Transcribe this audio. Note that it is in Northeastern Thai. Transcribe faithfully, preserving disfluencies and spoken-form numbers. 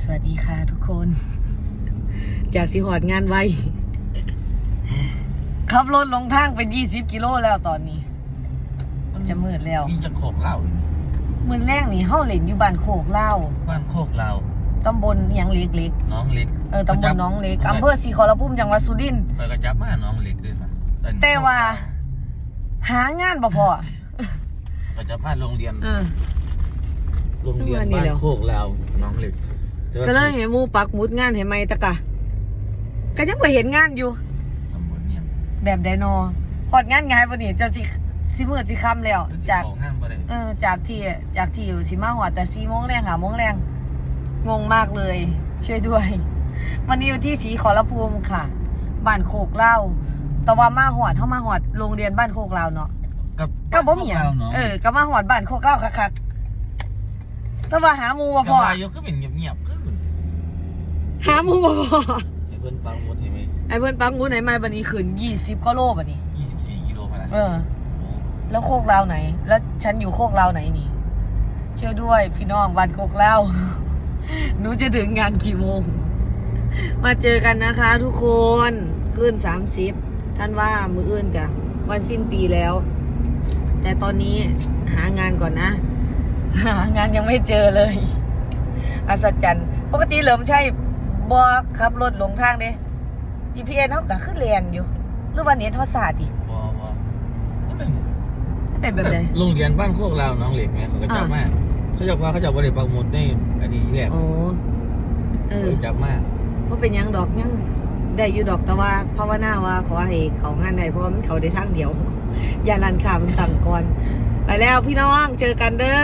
สวัสดีค่ะทุกคน จากสิฮอดงานไว ขับรถหลงทางเป็นยี่สิบกิโลแล้วตอนนี้ จะมืดแล้ว มีจักโคกลาวอยู่นี่ มื้อแลงนี่เฮาเล่นอยู่บ้านโคกลาว บ้านโคกลาว ตำบลหยังเหล็ก หนองเหล็ก ๆ เออ ตำบลหนองเหล็ก อำเภอศรีขอรภูมิ จังหวัดสุรินทร์ ข้อยก็จับมาหนองเหล็กด้วยนะ แต่ว่า หางานบ่พอ ก็จับมาโรงเรียน เออ โรงเรียน เมื่อนี่ บ้าน แล้ว โคกลาวหนองเหล็ก แต่ว่า ก็เลยให้หมู่ปักหมุดงานให้ใหม่ตะกะ ก็ยังบ่เห็นงานอยู่ ตำบลเนี่ย แบบใดนอ ฮอดงานง่ายบ่นี่ เจ้าสิ สิมื้อสิค่ำแล้ว มันสิ จาก เข้างานบ่ได้ เออ จากที่ จากที่อยู่สิมาฮอดแต่สี่โมงแลง ห้าโมงแลง งงมากเลย ช่วยด้วย วันนี้อยู่ที่ศรีขอรภูมิค่ะ บ้านโคกลาว แต่ว่ามาฮอด เฮามาฮอดโรงเรียนบ้านโคกลาวเนาะ กับ ก็บ่มีหยัง บ้านโคกลาวเนาะ เออ ก็มาฮอดบ้านโคกลาวคักๆ แต่ว่าหาหมู่บ่ แต่ พอ ว่าอยู่คือเป็นเงียบๆคือ หาหมู่บ่พอ ให้เพิ่นปักหมุดให้ไหม ไอ้เพิ่นปักหมุดให้ใหม่บัดนี้ขึ้นยี่สิบกว่าโลบัดนี้ ยี่สิบสี่กิโลพะนะ เออ แล้วโคกลาวไหน แล้วฉันอยู่โคกลาวไหนนี่ ช่วยด้วยพี่น้องบ้านโคกลาว หนูจะถึงงานกี่โมง มาเจอกันนะคะทุกคน คืนสามสิบธันวา มื้ออื่นกะวันสิ้นปีแล้ว แต่ตอนนี้หางานก่อนนะ หางานยังไม่เจอเลย อัศจรรย์ ปกติเหลิมใช่บ่ขับรถหลงทางเด้ จีพีเอส เฮาก็คือแล่นอยู่ หรือว่าเน็ตเฮาช้าติ บ่บ่มันเป็น มันเป็นแบบใด โรงเรียนบ้านโคกลาวหนองเหล็กไงเขาก็จับมา เขาจับว่าเขาจับบ่ได้ปักหมุดในอันนี้ที่แรก อ๋อ เออ เขาจับมา บ่เป็นหยังดอก ยังได้อยู่ดอก แต่ว่าภาวนาว่าขอให้เข้างานได้ เพราะว่ามันเข้าได้ทางเดียว ย่านร้านค้ามันตั้งก่อน ไปแล้วพี่น้อง เจอกันเด้อ